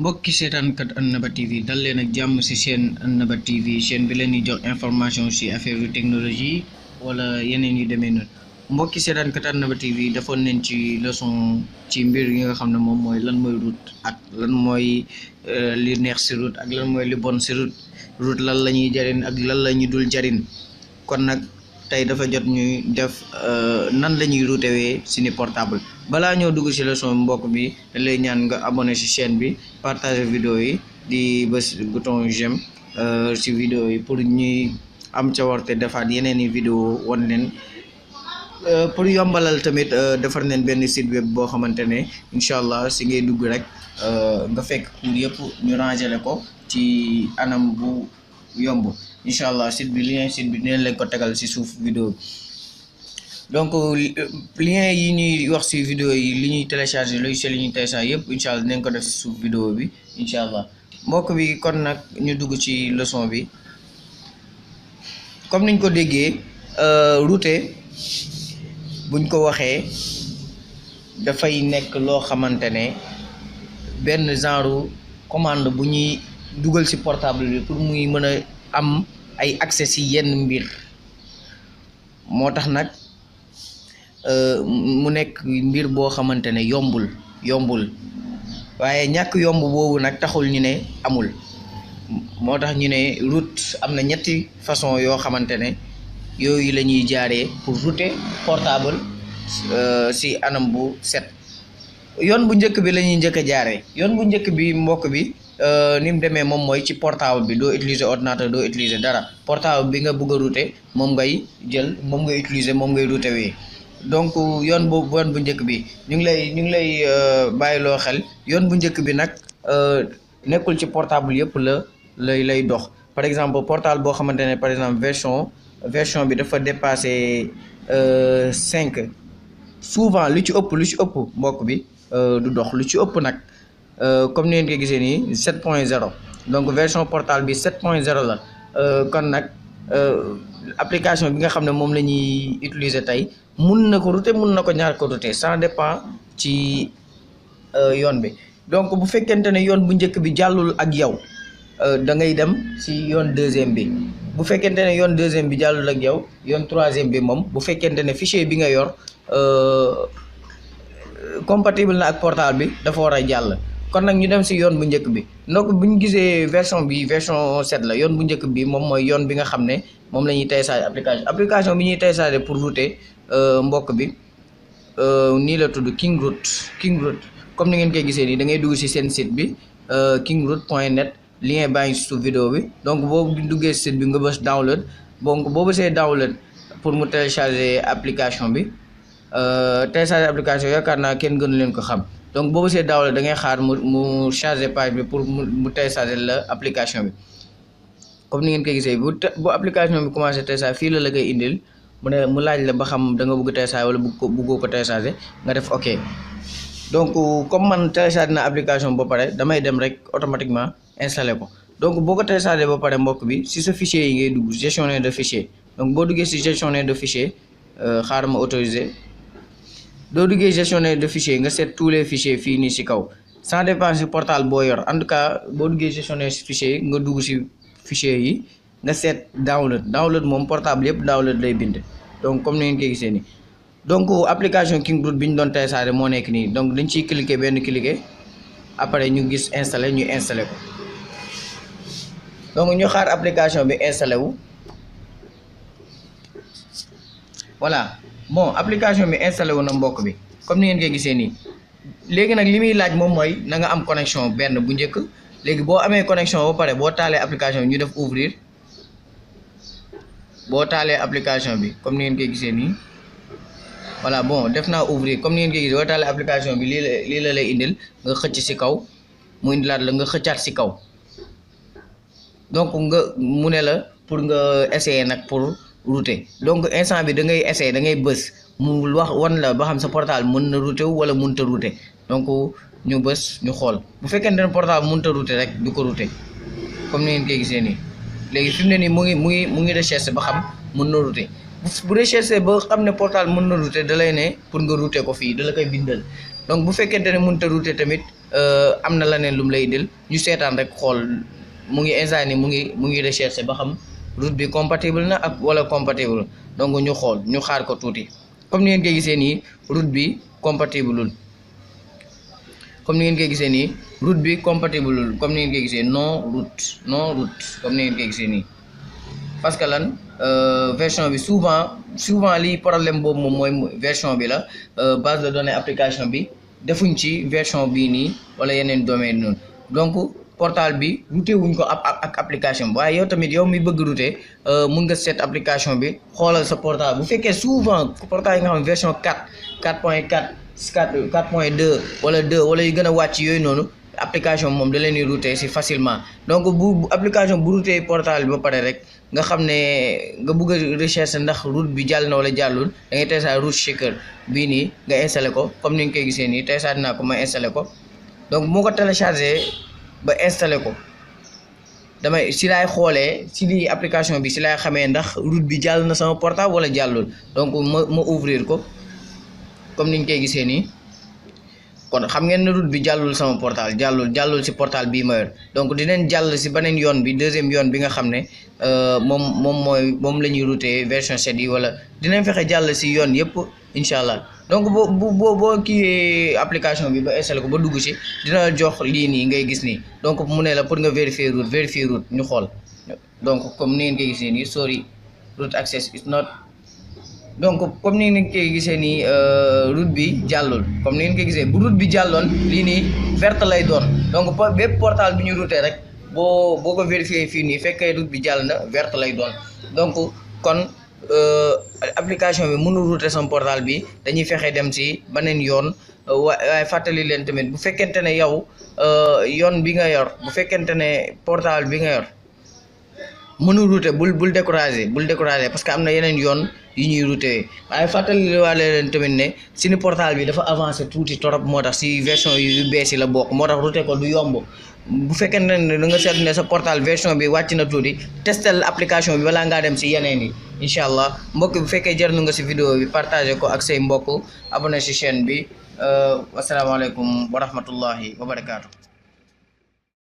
mbokki seetaankat Annaba TV dal leen ak jàmm ci chaîne Annaba TV chaîne bi leen di jox information ci affaire yu technologie wala yeneen yu demee noonu mbokki seetaankat Annaba TV defoon nañ ci leçon ci mbir yi nga xam ne moom mooy lan mooy route ak lan mooy li neex ci route ak lan mooy li bon ci route lan la ñuy jariñ ak lan la ñu dul jariñ kon nag tey dafa jot ñuy def nan la ñuy routewee suñu portable balaa ñoo dugg ci leçon mbokk bi da lay ñaan nga abonné ci chaîne bi partager vidéo yi di bës bouton j'aime ci vidéo yi pour ñuy am cawarte defaat yeneen i vidéo wan leen pour yombalal tamit defar nañ benn site web boo xamante ne incha allah si ngay dugg rek nga fekk cours yëpp ñu rangé ko ci anam bu yomb incha allah site bi lien site bi neen leen ko tegal ci suuf vidéo bi donc lien yi ñuy wax ci vidéo yi li ñuy télécharger logiciel yi ñuy télécharger yëpp incha allah dinañ ko def ci suuf vidéo bi incha allah mbokk bi kon nag ñu dugg ci leçon bi comme niñ ko déggee router buñ ko waxee dafay nekk loo xamante ne benn genre commande bu ñuy dugal ci portable bi pour muy mën a am ay accès ci yenn mbir moo tax nag mu nekk mbir boo xamante ne yombul waaye ñàkk yomb boobu nag taxul ñu ne amul moo tax ñu ne route am na ñetti façon yoo xamante ne yooyu la ñuy jaaree pour router portable ci anam bu set yoon bu njëkk bi la ñuy njëkk a jaaree yoon bu njëkk bi mbokk bi ni mu demee moom mooy ci portable bi doo utiliser ordinateur doo utiliser dara portable bi nga bëgg a router moom ngay jël moom ngay utiliser moom ngay router wee donc yoon bu njëkk bi ñu ngi lay bàyyiloo xel yoon bu njëkk bi nag nekkul ci portable yëpp lay dox par exemple portable boo xamante ne par exemple version bi dafa dépassé 5 souvent lu ci ëpp mbokk bi du dox lu ci ëpp nag comme ni ngeen ko gisee nii 7.0 donc version portable bi 7.0 la kon nag application bi nga xam ne moom la ñuy utiliser tey mun na ko router mun na ko ñaar ko router ça dépend ci yoon bi donc bu fekkente ne yoon bu njëkk bi jàllul ak yow da ngay dem ci yoon deuxième bi bu fekkente ne yoon deuxième bi jàllul ak yow yoon troisième bi moom bu fekkente ne fichier bi nga yor compatible na ak portable bi dafa war a jàll kon nag ñu dem ci yoon bu njëkk bi donc bu ñu gisee version 7 la yoon bu njëkk bi moom mooy yoon bi nga xam ne moom la ñuy télécharger application bi ñuy télécharger pour router mbokk bi nii la tudd Kingroute comme ni ngeen koy gisee nii da ngay dugg ci seen site bi kingroute.net lien baa ngi ci suuf vidéo bi donc boo duggee site bi nga bës download donc boo bësee download pour mu télécharger application bi télécharger application yaakaar naa kenn gënu leen ko xam donc boo bësee download da ngay xaar mu charger page bi pour mu télécharger la application bi comme ni ngeen koy gisee bu application bi commencé télécharger fii la koy indil mu laaj la ba xam da nga bëgg télécharger wala bëggoo ko télécharger nga def ok donc comme man télécharger na application ba pare damay dem rek automatiquement installer ko donc boo ko télécharger ba pare mbokk bi si sa fichier yi ngay dugg gestionnaire de fichier donc boo duggee si gestionnaire de fichier xaaral ma autoriser doo duggee gestionnaire de fichier nga seet tous les fichiers fii nii si kaw ça dépend si portable boo yor en tout cas boo duggee gestionnaire si fichier nga dugg si fichier yi nga seet download moom portable yëpp download lay bind donc comme ni ngeen koy gisee nii donc application Kingroute bi ñu doon télécharger moo nekk nii donc dañ ciy cliquer après ñu gis ñu installé ko donc ñu xaar application bi installé wu voilà bon application bi installé wu na mbokk bi comme ni ngeen koy gisee nii léegi nag li muy laaj moom mooy na nga am connexion benn bu njëkk léegi boo amee connexion ba pare boo taalee application bi ñu def ouvrir boo taalee application bi comme ni ngeen koy gisee nii voilà bon def naa ouvrir comme ni ngeen koy gisee boo taalee application bi lii la lay indil nga xëcc ci kaw mu indilaat la nga xëccaat ci kaw donc mu ne la pour nga essayer nag pour router donc instant bi da ngay essayer da ngay bës mu wan la ba xam sa portable mën na router wala mënut a router donc ñu bës ñu xool bu fekkente ne portable mënut a router rek du ko router comme ni ngeen koy gisee nii léegi fi mu ne nii mu ngi recherche ba xam mën na router bu recherche ba xam ne portable mën na router da lay ne pour nga router ko fii da la koy bindal donc bu fekkente ne mënut a router tamit am na leneen lu mu lay indil ñu seetaan rek xool mu ngi instant ni mu ngi recherché ba xam route bi compatible na ak wala compatible donc ñu xool ñu xaar ko tuuti comme ni ngeen koy gisee nii route bi compatible comme ni ngeen koy gisee nii route bi compatible comme ni ngeen koy gisee non route comme ni ngeen koy gisee nii parce que lan version bi souvent li problème boobu moom mooy version bi la base de données application bi defuñ ci version bii nii wala yeneen domaine noonu donc portal bi routé wuñ ko ak application bi waaye yow tamit yow mi bëgg routé mun nga seet application bi xoolal sa portal bu fekkee souvent portal yi nga xam ne version 4.2 wala 2 wala yu gën a wàcc yooyu noonu application moom da leen di routé si facilement donc bu application bu routé portal bi ba pare rek nga xam ne nga bëgg a recherche ndax route bi jàll na wala jàllul da ngay télécharger route checker bii nii nga installé ko comme ni nga koy gisee nii télécharger naa ko ma installé ko donc moo ko téléchargé ba installé ko damay si laay xoolee si lii application bi si laay xamee ndax route bi jàll na sama portable wala jàllul donc ma ouvrir ko comme ni ñu koy gisee nii kon xam ngeen ne route bi jàllul sama portable jàllul si portable bii ma yor donc dinañ jàll si beneen yoon bi deuxième yoon bi nga xam ne moom la ñuy routé version 7 yi wala dinañ fexe jàll si yoon yëpp incha allah donc boo kii application bi ba installé ko ba dugg si dina jox lii nii ngay gis nii donc mu ne la pour nga vérifier route ñu xool donc comme ni ngeen koy gisee nii sorry route access is not donc comme ni ngeen koy gisee nii route bi jàllul comme ni ngeen koy gisee bu route bi jàlloon lii nii verte lay doon donc bépp portal bi ñu routé rek boo ko vérifier fii nii fekkee route bi jàll na verte lay doon donc kon application bi mënul router sama portal bi dañuy fexe dem ci beneen yoon waaye fàttali leen tamit bu fekkente ne yow yoon bi nga yor bu fekkente ne portal bi nga yor mënul router bul décourager parce que am na yeneen yoon yu ñuy router waaye fàttali waale leen tamit ne suñu portal bi dafa avancé tuuti torop moo tax si version yu bees yi la bokk moo tax router ko du yomb bu fekkente ne da nga seetlu ne sa portal version bi wàcc na tuuti testel application bi balaa ngaa dem si yeneen yi incha allah mbokk bu fekkee jërnu nga si vidéo bi partagé ko ak say mbokk abonné si chaîne bi wasalaamaaleykum wa rahmatullahi wa barakaatu.